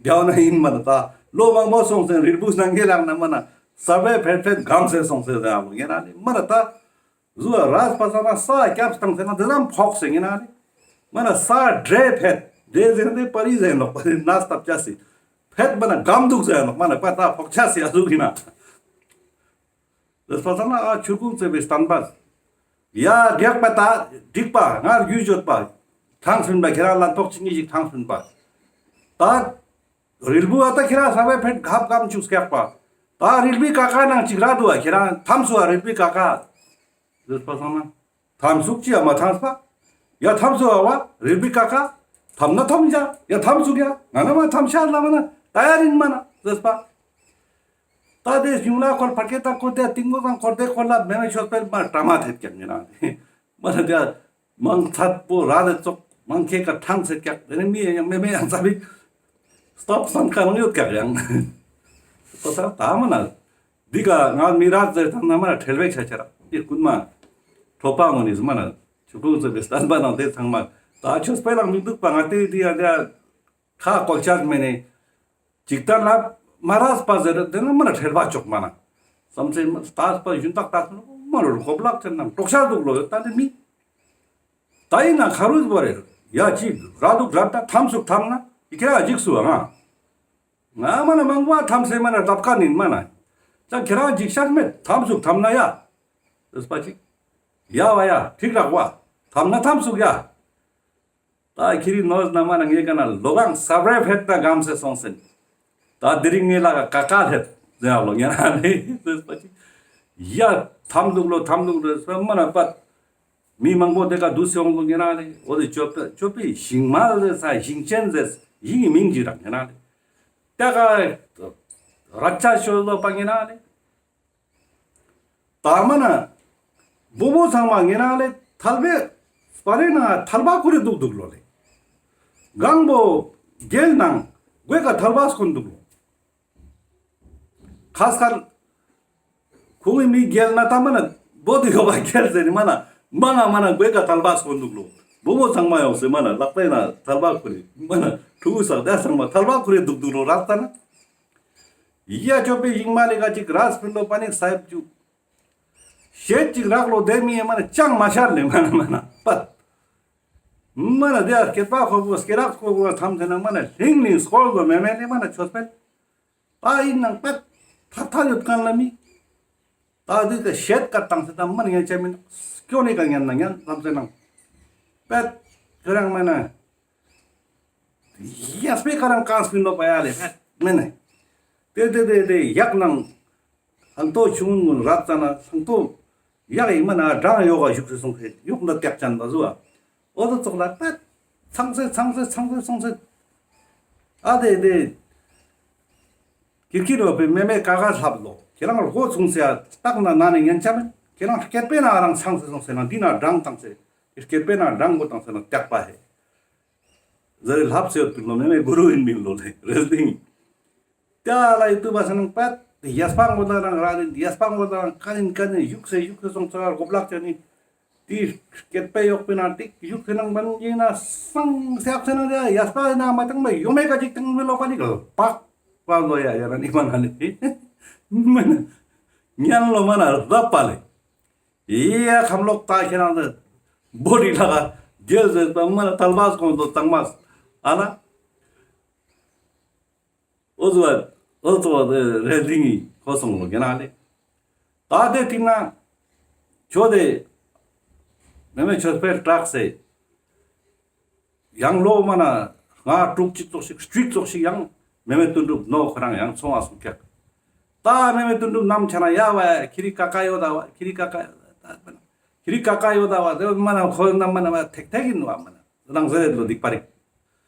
རྒྱ་ན་ཡིན་མ་ན་ད་ལོ་མང་པོ་སོང་སེ་རིལ་བུ་སྣང་གེ་ལང་ན་མ་ན་ས་བྲེ་ཕེད་ཕེད་སྒམ་སེ་སོང་སེ་ཟེར་ཨ་མོ་ངེ་ན་ནི་མ་ན་ད། ཟུ་ར་རས་པ་ས་ན་ས་རྒྱབ་སྟངས་ཟེར་ན་འདི་ཙམ་ཕོག་སེ་ཡིན་ན་རེ། མ་ན་ས་འདྲེ་ཕེད་འདྲེ་ཟེར་འདི་པ་རི་ཟེར་ནོག་པ་རི་ན་སྟབས་ཆ་སི། ཕེད་མ་ན་སྒམ་འདུག་ཟེར་ནོག་མ་ན་པ་ད་ཕོག་ཆ་སི་ཨ་ཟུག་ཡིན་ན། རས་པ་ས་ན་ཨ་ཆུ་ཁུང་ཙེ་བའི་སྟན་པ། ཡ་རྒྱག་པ་ད་འགྲིག་པ་ང་རྒྱུས་བརྗོད་པ། ཐང་སུན་པ་ཁྱེད་རང་ལན་ཐོག་ཅིག་གཉིས་ཤིག་ཐང་སུན་པ། ད། རིལ་བུ་ཨ་ད་ཁྱེད་རང་ས་བའི་ཕེད་གབ་གམ་ཆུག་སྐྱག་པ། ད་རིལ་བུའི་ཀ་ཀ་ནང་ཅིག་ར་འདུག་ཨ་ཁྱེད་རང་ཐམ་སུ་ཨ་རིལ་བུའི་ཀ་ཀ། རས་པ་སོང་ན། ཐམ་སུག་ཅི་ཨ་མ་ཐམ་སུ་པ། ཡ་ཐམ་སུ་ཨ་བ་རིལ་བུའི་ཀ་ཀ། ཐམ་ན་ཐམ་ཤ་ཡ་ཐམ་ཚུགས་ཡ་ང་ན་མ་ཐམ་ཤ་ལ་མ་ན་ད་ཡ་རིན་མ་ན་ཟེར་པ། ད་དེ་གཞུང་ལ་འཁོར་ཕ་སྐད་དང་འཁོར་དེ་གཏིང་མོ་དང་འཁོར་དེ་འཁོར་ལ་མེ་མེ་ཆོས་འཕེལ་མ་དྲ་མ་ཐེད་ཀྱག་ངེ་རང་། མ་ན་དེ་མང་ཚད་པོ་ར་དེ་ཙོག་མང་ཁེ་ཀ་ཐང་ཟེར་ཀྱག་དེ་ནི་མི་ཡང་མེ་མེ་ཡང་ཚ་བིག་སྟོབ་སང་ཁ་ནང་ཡོད་ཀྱག་ཡང་། ཏོ་ད་ད་མ་ན་འདི་ག་ང་མི་ར་ཟེར་ཐང་ན་མ་ན་ཁྲེལ་བེག་ཆ་ཆ་ར་དེ་ཀུན་མ་ཁྲོ་པ་ངོ་ནི་མ་ན་ཆུ་ཀུང་ཟེར་བེ་སྟན་པ་ནང་དེ་ཚང་མ་ད་ཆོས་འཕེལ་ལང་མི་འདུག་པ་ང་དེ་དེ་ཡ་དེ་ཁ་བཀོལ་ཆ་མེ་ནི། ཅིག་ལྟར་ལ་མ་རས་པ་ཟེར་དེ་ནི་མ་ན་ཁྲེལ་བ་ཅོག་མ་ན། བསམ་ཚེ་མ་རྟག་པ་ཞུན་ཏག་ཏག་མ་ན་རུ་ཀོབ་ལག་ཅན་ནང་དཀྲོག་ཤ་འདུག་ལོ་ད་ནི་མི། ད་ཡིན་ན་ཁ་རུས་བོ་རེ་ཡ་ཅིག་ར་འདུག་ར་ད་ཐམ་ཚུགས་ཐམ་ན་ཡི་ཁྱེར་ཨ་འཇིགས་སུ་ཨ་ང་། ང་མ་ན་མང་པོ་ཐམ་སེ་མ་ན་རྟབ་ཀ་ནིན་མ་ན། ད་ཁྱེར་ཨ་འཇིགས་ཤ་མེད་ཐམ་ཚུགས་ཐམ་ན་ཡ། ཟེར་པ་ཅིག་ཡ་བ་ཡ་ཁྲིག་རག་བ་ཐམ་ན་ཐམ་ཚུགས་ཡ། ད་ཁྱེར་རི་ནོར་ན་མ་ན་ངེ་ཀ་ན་ལོ་གང་ས་བྲེ་ཕེད་ན་གམ་སེ་སོང་སེན། ད་དེ་རིང་ངེ་ལ་ཀ་ཀ་ལྷེད་ཟེར་ལོ་ཉན་ན་ནི་ཟེར་པ་ཅིག་ཡ་ཐམ་འདུག་ལོ་ཐམ་འདུག་ལོ་ཟེར་མ་ན་པད། མི་མང་པོ་དེ་ཀ་འདུས་སེ་ཡོང་ལོ་ཉན་ན་ནི་འོ་དེ་ཅོ་པེ་ཅོ་པེ་ཞིང་མ་ལ་ས་ཞིང་ཆེན་ཟེར་ཡིན་མིང་ཅི་རག་ཉན་ན་ནི། ཏེ་ཀ་ར་ཅ་ཤོ་ལོ་པ་ཉན་ན་ནི། ད་མ་ན། བུ་མོ་ཚང་མ་ངེ་རང་ལེ་ཐལ་བའི་སྤ་རེ་ན་ཐལ་བ་ཁུར་རེ་འདུག་འདུག་ལོ་ལེ། གང་བོ་རྒྱལ་ནང་གོས་ཀ་ཐལ་བ་སྐོན་འདུག་ལོ། ཁ་སྐལ། ཁོང་གི་མི་རྒྱལ་ན་ད་མ་ན་བོ་དུ་ཡོད་པ་རྒྱལ་ཟེར་ནི་མ་ན་མ་ན་མ་ན་གོས་ཀ་ཐལ་བ་སྐོན་འདུག་ལོ། བུ་མོ་ཚང་མ་ཡོང་སེ་མ་ན་ལག་པའི་ན་ཐལ་བ་ཁུར་རེ་མ་ན་ཕྲུ་གུ་སག་དེ་ཚང་མ་ཐལ་བ་ཁུར་རེ་འདུག་འདུག་ལོ་རག་ད་ན། ཡ་ཅོ་པེ་ཡིག་མ་ལི་ཀ་ཅིག་རས་ཕུལ་ལོ་པ་ནི་སའེབ་ཅུ། ཤེད་ཅིག་རག་ལོ་དེ་མི་ཡ་མ་ན་ཅང་མ་ཤར་ལེ་མ་ན་མ་ན་པད། མ་ན་དེ་ཡ་སྐེད་པ་ཁོ་བོ་སྐེ་རགས་ཁོ་བོ་ཐམ་ཐེ་ན་མ་ན་ལིང་ལིང་སྐོལ་ལོ་མེ་མེ་ལེ་མ་ན་ཆོས་པེ། ད་ཡིན་ནང་པད་ཐ་ཐ་ཡོད་ཁན་ལ་མི། ད་དེ་ཀ་ཤེད་ཀ་ཏང་སེ་ད་མ་ན་ཡན་ཆ་མིན་སྐྱོ་ནི་ཀ་ཉན་ན་ཉན་ཐམ་སེ་ནང་པད་ཁོ་རང་མ་ན། ཡ་སྤེ་ཁ་རང་ཀ་སྤིན་ལོ་པ་ཡ་ལེ་ཧད་མེ་ནེ། དེ་དེ་དེ་དེ་ཡག་ནང་ལྷང་ཏོ་ཆུང་ངུན་རག་ཙ་ན་ལྷང་ཏོ་ཡག་ཡིན་མ་ན་གྲང་ཡོག་ག་བཞུགས་སེ་སོང་ཁེ་ཡོག་འདི་ཏེག་ཅན་པ་ཟུ་བ། འོ་དོ་ཙོག་ལ་པད་ཚང་སེ་ཚང་སེ་ཚང་སེ་སོང་སེ། ཨ་དེ་དེ། ཀིར་ཀིར་བ་པེ་མེ་མེ་ཀ་ཀ་ལྷབ་ལོ། ཁྱེད་རང་རྒོ་ཚུང་སེ་ཨ་སྟག་ན་ན་ནི་ཉན་ཆ་མེད། ཁྱེད་རང་སྐེད་པའི་ན་རང་ཚང་སེ་སོང་སེ་ན་འདི་ན་གྲང་བཏང་སེ། སྐེད་པའི་ན་གྲང་གོ་བཏང་སེ་ན་ཏེག་པ་ཧེ། ཟེར་ལྷབ་སེ་ཡོད་པིན་ལོ་མེ་མེ་གུ་རུ་ཡིན་མིན་ལོ་ལེ་རེ་ཟིང་། ཏ་ལ་ཡི་ཏུ་བ་སེ་ནང་པད་ཡས་པ་ངོ་ད་རང་ར་ནི་ཡས་པ་ངོ་ད་རང་ཀ་ནིན་ཀ་ནིན་ཡུག་སེ་ཡུག་སེ་སོང་ཙ་ར་གོ་བླག་ཅན་ནི་ཏི་སྐེད་པའི་ཡོག་པིན་ན་ཏིག་ཡུག་སེ་ནང་བན་ཡིན་ན་སང་སེ་ཡག་སེ་ན་ཡ་ཡས་པ་ན་མ་ཏང་མ་ཡོ་མེ་ཀ་ཅིག་ཏང་མི་ལོ་པ་ནི་ག་པག་པ་ལོ་ཡ་ཡ་ར་ནི་མ་ན་ལེ་མ་ན་ཉན་ལོ་མ་ན་ར་པ་ལེ། ཡ་ཁམས་ལོག་ཏ་ཁྱེད་རང་ཚོ་བོ་རི་ལ་རྒྱལ་ཟེར་ཏ་མ་ན་ཐལ་བ་སྐོང་དོ་ཙང་མ་ཨ་ན། འོ་ཙོ་བ་འོ་ཙོ་བ་རེ་ལིང་ངི་ཁོ་སོང་ལོ་གེ་ན་ལེ། ཏ་དེ་ཏིང་ན་ཆོ་དེ་མེ་མེ་ཆོས་པེ་ཏྲག་སེ། ཡང་ལོ་མ་ན་ལྔ་དྲུག་ཅིག་ཙོགས་ཤིག་ཅིག་ཙོགས་ཤིག་ཡང་མེ་མེ་དོན་གྲུབ་ནོ་ཁོ་རང་ཡང་ཚོང་ང་སུ་ཁྱག་ཏ་མེ་མེ་དོན་གྲུབ་ནམ་ཆ་ན་ཡ་བ་ཁྱི་རི་ཀ་ཀ་ཡོད་ད་བ་ཁྱི་རི་ཀ་ཀ་ཡོད་ད་བ་ཁྱི་རི་ཀ་ཀ་ཡོད་ད་བ་དེ་མ་ན་ཁོ་ན་མ་ན་བ་ཐེག་ཐེག་ཡིན་བ་མ་ན་རང་ཟེར་ལོ་སྡིག་པ་རེད།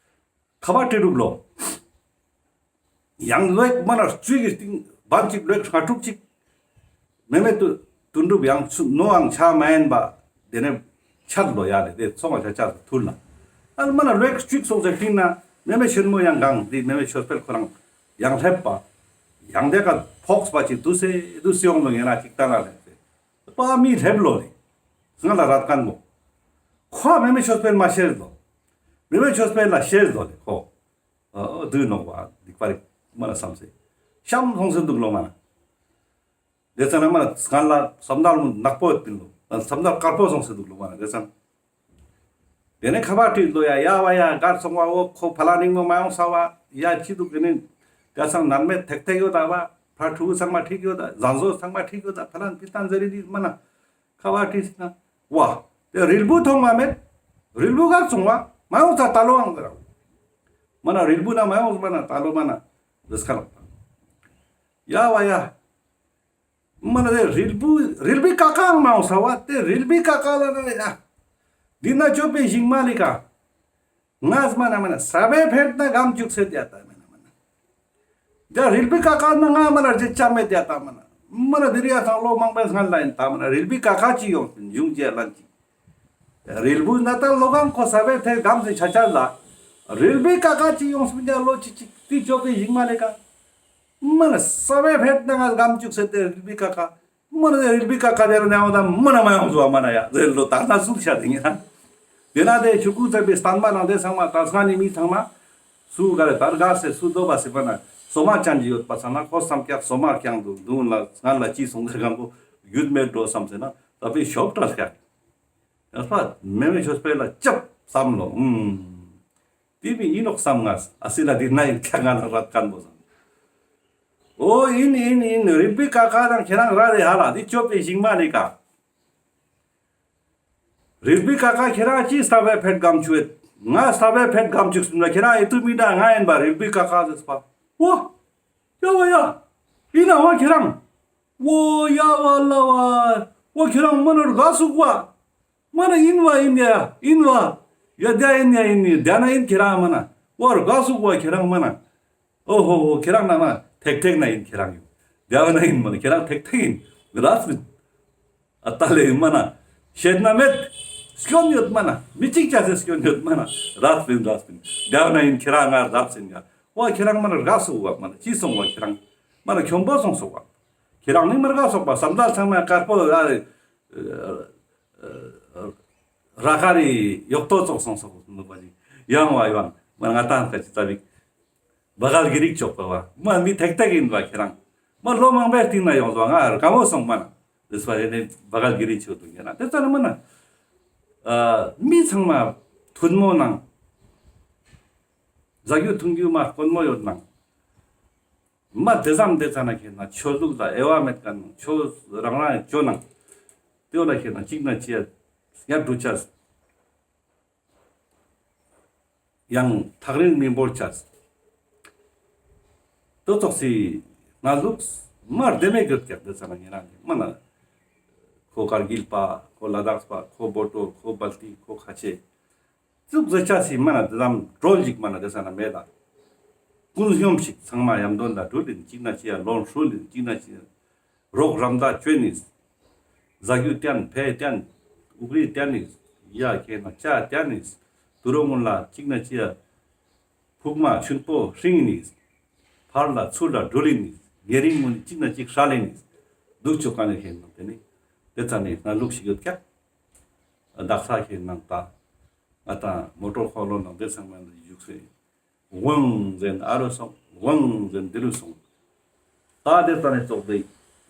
ཁ་བ་ཏི་རུབ་ལོ། ཡང་ལོ་ཡིག་མ་ན་རྩུས་ཀྱི་སྟེང་བན་ཅིག་ལོ་ཡིག་ལྔ་དྲུག་ཅིག་མེ་མེ་དུ་དུན་གྲུབ་ཡང་ཚུ་ནོ་ཨང་ཆ་མ་ཡིན་པ་དེ་ནས་ཆད་ལོ་ཡ་རེད་དེ་ཚོང་བ་ཆ་ཆ་ཐུར་ལ། ཨ་མ་ན་ལོ་ཡིག་གཅིག་སོང་སེ་སྟིང་ན་མེ་མེ་ཆེན་མོ་ཡང་གང་དེ་མེ་མེ་ཆོས་འཕེལ་ཁོ་རང་ཡང་སླེབས་པ། ཡང་དེ་ཀ་ཕོགས་པ་ཅིག་དུ་སེ་དུ་སེ་ཡོང་ལོ་ངེ་ན་ཅིག་ལྟ་ན་ལེ་དེ། པ་མི་སླེབས་ལོ་རེད། སྔ་ལ་རད་ཀན་མོ། ཁོ་མེ་མེ་ཆོས་འཕེལ་མ་ཤེས་ལོ། མེ་མེ་ཆོས་འཕེལ་ལ་ཤེས་ལོ་རེད་ཁོ། ཨ་དུ་ནོག་བ་སྡིག་པ་རིག་མ་ལ་བསམ་སེ། ཤམ་སོང་སེ་འདུག་ལོ་མ་ན། དེ་ཙ་ན་མ་ན་སྔ་ལ་བསམ་དར་མོ་ནག་པོ་ཡོད་པིན་ལོ། བསམ་དར་དཀར་པོ་སོང་སེ་འདུག་ལོ་མ་ན་དེ་ཙ་ན། དེ་ནས་ཁ་བ་ཏི་ལོ་ཡ་ཡ་བ་ཡ་གར་སོང་བ་འོ་ཁོ་ཕ་ལ་ནིང་མོ་མ་ཡོང་ས་བ་ཡ་ཅི་འདུག་དེ་ནས་དེ་ཚང་ནར་མེད་ཐེག་ཐེག་ཡོད་ད་བ་ཕ་ཕྲུ་གུ་ཚང་མ་ཁྲིག་ཡོད་ད་བཟང་བཟོ་ཚང་མ་ཁྲིག་ཡོད་ད་ཕ་ལ་ཕི་ཏན་ཟེར་རི་དི་མ་ན་ཁ་བ་ཏི་སི་ན་བ་དེ་རིལ་བུ་ཐོང་བ་མེད་རིལ་བུ་གར་སོང་བ་མ་ཡོང་ས་ད་ལོ་ཨང་ཟེར་མ་ན་རིལ་བུ་ན་མ་ཡོང་ས་མ་ན་ད་ལོ་མ་ན་རེས་ཁ་ལོ་ཡ་བ་ཡ། མ་ན་དེ་རིལ་བུ་རིལ་བུའི་ཀ་ཀའང་མ་འོང་ས་བ་དེ་རིལ་བུའི་ཀ་ཀ་ལ་ན་ཡ། འདི་ན་ཅོ་པེ་ཞིང་མ་ལི་ཀ། ངས་མ་ན་མ་ན་ས་བོན་ཕེད་ན་སྒམ་ཅུག་ཟེར་ཏེ་ཡ་ད་མ་ན་མ་ན། ད་རིལ་བུའི་ཀ་ཁ་ན་ང་མ་ན་རྗེ་ཅམ་མེད་ཡ་ད་མ་ན་མ་ན་དེ་རིང་ཡ་ཚང་ལོ་མང་པོའི་སྔན་ལ་ཡིན་ད་མ་ན་རིལ་བུའི་ཀ་ཁ་ཅིག་ཡོང་ཡུང་ཅེ་ལན་ཅིག། རིལ་བུ་ན་ད་ལོ་གང་ཁོ་ས་བོན་ཕེད་སྒམ་ཟེར་ཆ་ཆ་ལ། རིལ་བུའི་ཀ་ཁ་ཅིག་ཡོང་སུམ་ཅ་ལོ་ཅིག་ཅིག་ཏི་ཅོ་པའི་ཞིང་མ་ལེ་ཀ། མ་ན་ས་བོན་ཕེད་ན་ང་སྒམ་ཅུག་ཟེར་ཏེ་རིལ་བུའི་ཀ་ཁ། མ་ན་རིལ་བུའི་ཀ་ཁ་དེ་ར་ནའང་ད་མ་ན་མ་ཡོང་ཟུ་བ་མ་ན་ཡ་ཟེར་ལོ་ད་ན་སུ་ཤ་དེ་ཉེ་ན། དེ་ན་དེ་ཆུ་ཀུ་ཚེ་པའི་སྟན་པ་ནང་དེ་ཚང་མ་ད་སྔ་ནི་མི་ཚང་མ་སུ་ག་རེ་དར་ག་སེ་སུ་དོ་བ་སེ་པ་ན་སོ་མ་ཅན་གྱི་ཡོད་པ་ཚང་ན་ཁོ་བསམ་ཀྱག་སོ་མ་རྐྱང་དུ་འདུག་ལ་སྔ་ལ་ཅི་སོང་ཟེར་གང་པོ་རྒྱུད་མེད་འགྲོ་བསམ་ཟེར་ན་ད་པའི་ཤོབ་བྲལ་ཀྱག། ཡང་ཕ་མེ་མེ་ཆོས་པའི་ལ་ཅབ་བསམ་ལོ། ཨུམ། དེ་བི་ཡིན་ནོག་བསམ་ངས་ཨ་སི་ལ་དེ་ན་ཡིན་ཁྱ་ང་ལ་རད་ཁན་པོ་བསམ། ཨོ་ཡིན་ཡིན་ཡིན་རིལ་བུའི་ཀ་ཁ་དང་ཁྱེད་རང་ར་རེ་ཧ་ལ་དེ་ཅོ་པའི་ཞིང་མ་ནི་ཀ། རིལ་བུའི་ཀ་ཁ་ཁྱེད་རང་ཅི་ས་བོན་ཕེད་སྒམ་ཆུ་ཡོད། ང་ས་བོན་ཕེད་སྒམ་ཅུག་སུམ་ལ་ཁྱེད་རང་ཨེ་ཏུ་མི་འདྲ་ང་ཡིན་པ་རིལ་བུའི་ཀ་ཁ་ཟེར་པ། ཨོ། ཡ་བ་ཡ། ཡིན་ན་བ་ཁྱེད་རང་། ཨོ་ཡ་བ་ལ་བ། ཨོ་ཁྱེད་རང་མ་ན་རྒ་སུག་བ། མ་ན་ཡིན་བ་ཡིན་ཡ་ཡིན་བ། ཡ་དེ་ཡིན་ཡ་ཡིན་ནི་དེ་ན་ཡིན་ཁྱེད་རང་མ་ན། ཨོ་རྒ་སུག་བ་ཁྱེད་རང་མ་ན། ཨོ་ཧོ་ཧོ་ཁྱེད་རང་ན་མ་ཐེག་ཐེག་ན་ཡིན་ཁྱེད་རང་ཡིན། དེ་བ་ན་ཡིན་མ་ན་ཁྱེད་རང་ཐེག་ཐེག་ཡིན། ར་སུ་ཡིན། ཨ་ཏ་ལེ་མ་ན། ཤེད་ན་མེད། སྐྱོན་ཡོད་མ་ན། མི་གཅིག་ཅ་སེ་སྐྱོན་ཡོད་མ་ན། རབ་སིན་རབ་སིན། དེ་ན་ཡིན་ཁྱེད་རང་ང་རབ་སིན་ཡ། ཝ་ཁྱེད་རང་མ་ན་རྒ་སོག་བ་མ་ན་ཅི་སོང་བ་ཁྱེད་རང་། མ་ན་ཁྱོམ་པོ་སོང་སོག་བ། ཁྱེད་རང་ནི་མ་རྒ་སོག་བ་བསམ་དལ་ཚང་མ་དཀར་པོ་ཨ་རེ། ར་ཁ་རི་ཡོག་ཏོ་ཙོག་སོང་སོག་ནུ་བ་ནི། ཡང་བ་ཡང་མ་ན་ང་ཏང་ཁ་ཅི་ཙ་བིག་བ་གལ་གྱི་རིགས་ཆོག་པ་བ། མ་མི་ཐེག་ཐེག་ཡིན་པ་ཁྱེད་རང་། མ་ལོ་མང་པོའི་སྟིང་ན་ཡོང་སོང་ང་དགའ་མོ་སོང་མ་ན། དེ་སོ་ཡེ་ནས་བ་གལ་གྱི་རིགས་ཆོག་ཏུ་ཉེ་ན་དེ་ཙ་ན་མ་ན། ཨ་མི་ཚང་མ་ཐུན་མོང་ནང་། ཟ་རྒྱུ་འཐུང་རྒྱུ་མ་དཀོན་མོ་ཡོད་ནང་། མ་དེ་ཙམ་དེ་ཙ་ན་ཁྱེད་ན་ཆོས་ལུགས་ལ་དབྱེ་བ་མེད་ཀ་ནང་ཆོས་རང་རང་ཡི་ཅོ་ནང་། དེ་བོ་ལ་ཁྱེད་ན་གཅིག་ན་ཅི་ཡ་ཡ་འགྲུ་ཆ། ཡང་ཐག་རིང་མི་འབོར་ཆ། ཏོ་ཙོགས་སི་ང་ལུགས་མ་རྡེ་མེ་གི་ཀྱག་དེ་ཙ་ན་ཉེ་རང་གི་མ་ན། ཁོ་ཀར་གིལ་པ་ཁོ་ལ་དྭགས་པ་ཁོ་བོ་ཏོ་ཁོ་སྦལ་ཏི་ཁོ་ཁ་ཆེ། ཙུག་ཟེར་ཆ་སི་མ་ན་དེ་ཙམ་གྲོལ་ཞིག་མ་ན་དེ་ཙ་ན་མེད་ལ། ཀུན་སྙོམས་ཤིག་ཚང་མ་ཡམ་དོན་ལ་གྲུལ་ཡིན་གཅིག་ན་ཅི་ཡ་ལོན་ཧྲུལ་ཡིན་གཅིག་ན་ཅི་ཡ། རོགས་རམ་ད་བཅོས་ནིས། ཟ་རྒྱུ་བསྟན་ཕེ་བསྟན། འུག་རི་བསྟན་ནིས། ཡ་ཁེ་ན་ཅ་བསྟན་ནིས། དུ་རོ་སྔོན་ལ་གཅིག་ན་ཅི་ཡ། ཕུག་མ་ཆུན་པོ་ཧྲིང་ནིས། ཕར་ལ་ཚུར་ལ་འགྲུལ་ཡིན་ནིས། ཉེ་རིང་ངུན་གཅིག་ན་གཅིག་ཧྲལ་ཡིན་ནིས། འདུག་ཆོག་ག་ནས་ཁེ་ན་དེ་ནི། དེ་ཙ་ནས་ང་ལུགས་ཤིག་ཡོད་ཀྱག། དག་ས་ཁེ་ནང་ད། ང་དང་མོ་ཊོར་འཁོར་ལོ་ནང་དེ་ཚང་མ་ལ་བཞུགས་སེ། ཝང་ཟེར་ན་ཨ་རུ་སོང་། ཝང་ཟེར་ན་དེ་རུ་སོང་། ད་དེ་ཙ་ནས་ཙོགས་དེ་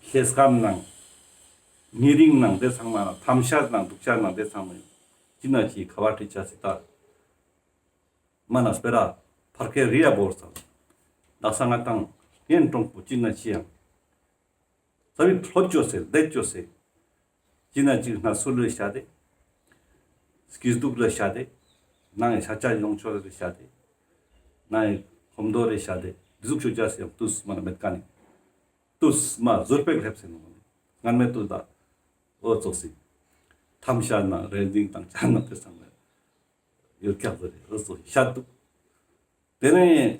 ཤེས་ཁམས་ནང་། ཉེ་རིང་ནང་དེ་ཚང་མ་ལ་ཐམ་ཤ་ནང་དུག་ཤ་ནང་དེ་ཚང་མ་ཡོད། ཅི་ན་ཅི་ཁ་བ་ཁྲི་ཆ་སི་ད། མ་ན་སྤེ་ར་ཕར་ཁེ་རི་ཡ་བོར་ཚང་། དག་ས་ང་དང་ཡན་གྲོང་པོ་ཅི་ན་ཅི་ཡང་། ས་བི་ལྷོད་ཅོ་སེ་ལྡད་ཅོ་སེ། ཅི་ན་ཅི་སྣ་སུ་ལུ་ཤ་དེ། སྐྱིད་སྡུག་ལ་ཤ་དེ། ནང་ཡི་ཤ་ཆ་ཡོང་ཆོག་རེ་ཤ་དེ། ནང་ཡི་ཁོམ་དོ་རེ་ཤ་དེ། འདི་ཟུག་ཆོ་ཅ་སེ་ཡང་ཏུས་མ་ན་མེད་ཀ་ནི། ཏུས་མ་ཟུར་པེག་ལྷེབ་སེ་ནོ། ངན་མེད་ཏུས་ད། ཨོ་ཙོགས་སི། ཐམ་ཤ་ན་རེ་ལྡིང་དང་ཅ་ན་དེ་སང་ལ། ཡོད་ཀྱག་ཟེར་རེ་ཨོ་ཙོགས་ཤ་འདུག། དེ་ནས་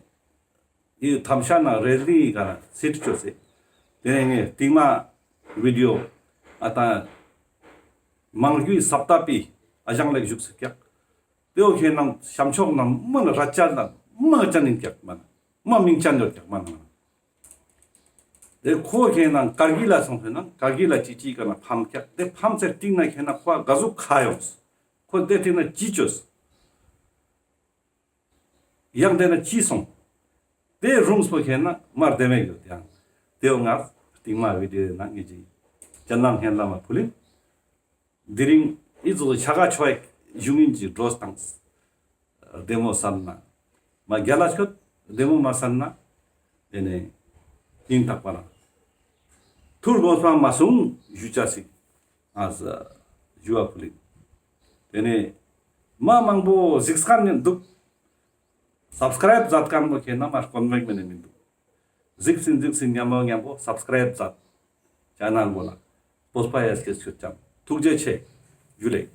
ཡི་ཐམ་ཤ་ནང་རེ་ལྡིང་ག་ན་སིད་ཅོ་སེ། དེ་ནས་ངས་སྟིང་མ་བི་ཌི་ཡོ་ཨ་ད་མང་རྒྱུའི་སབ་ཏ་པི་ཨ་ཞང་ལེགས་བཞུགས་སེ་ཀྱག། དེའོ་ཁེ་ནང་ཤམ་ཕྱོགས་ན་མ་ན་ར་ཅ་ན་མ་ཅན་ཡིན་ཀྱག་མ་ན་མ་མིང་ཅན་ཡོད་ཀྱག་མ་ན་མ་ན། དེ་ཁོ་ཁེ་ནང་ཀར་གིལ་ལ་སོང་ཁེ་ནང་ཀར་གིལ་ལ་ཅི་ཅི་ག་ན་ཕམ་ཀྱག། དེ་ཕམ་སེ་སྟིང་ན་ཁེ་ན་ཁོ་ག་ཟུག་ཁ་ཡོངས། ཁོ་དེ་སྟིང་ན་ཅི་ཅོས། ཡང་དེ་ན་ཅི་སོང་། དེ་རུམ་སྤོ་ཁེ་ན་མར་དེ་མེད་ཡོད་ཡང་། དེའོ་ང་སྟིང་མ་བི་ཌི་ཡོ་ནང་ངེ་ཅི་ཅན་ལ་ཧེན་ལ་མ་ཕུལ་ཡིན། དེ་རིང་ཨི་ཙོ་ཆ་ག་ཆོ་ཡག་ཞུ་ཡིན་ཅི་འགྲོ་སྟངས། བདེ་མོ་བསམ་ན། མ་རྒྱལ་ལ་ཆོད་བདེ་མོ་མ་བསམ་ན། དེ་ནས་སྙིང་ཐག་པ་ན། ཐུར་དགོངས་པ་མ་གསུང་ཞུ་ཅ་སི། ཨ་ཟ་ཞུ་བ་ཕུལ་ཡིན། དེ་ནས་མ་མང་པོ་གཟིགས་མཁན་ནི་འདུག། སབ་སི་ཀ་རབ་མཛད་མཁན་པོ་ཁེ་ན་མ་དཀོན་མེད་མེད་ནི་མི་འདུག། གཟིགས་སིན་གཟིགས་སིན་མཉམ་པོ་མཉམ་པོ་སབ་སི་ཀ་རབ་མཛད། ཅེ་ནལ་བོ་ལ་པོས་པ་ཡ་སྐྱེས་ཆོད་ཅམ་ཐུགས་རྗེ་ཆེ། ཇུ་ལེ།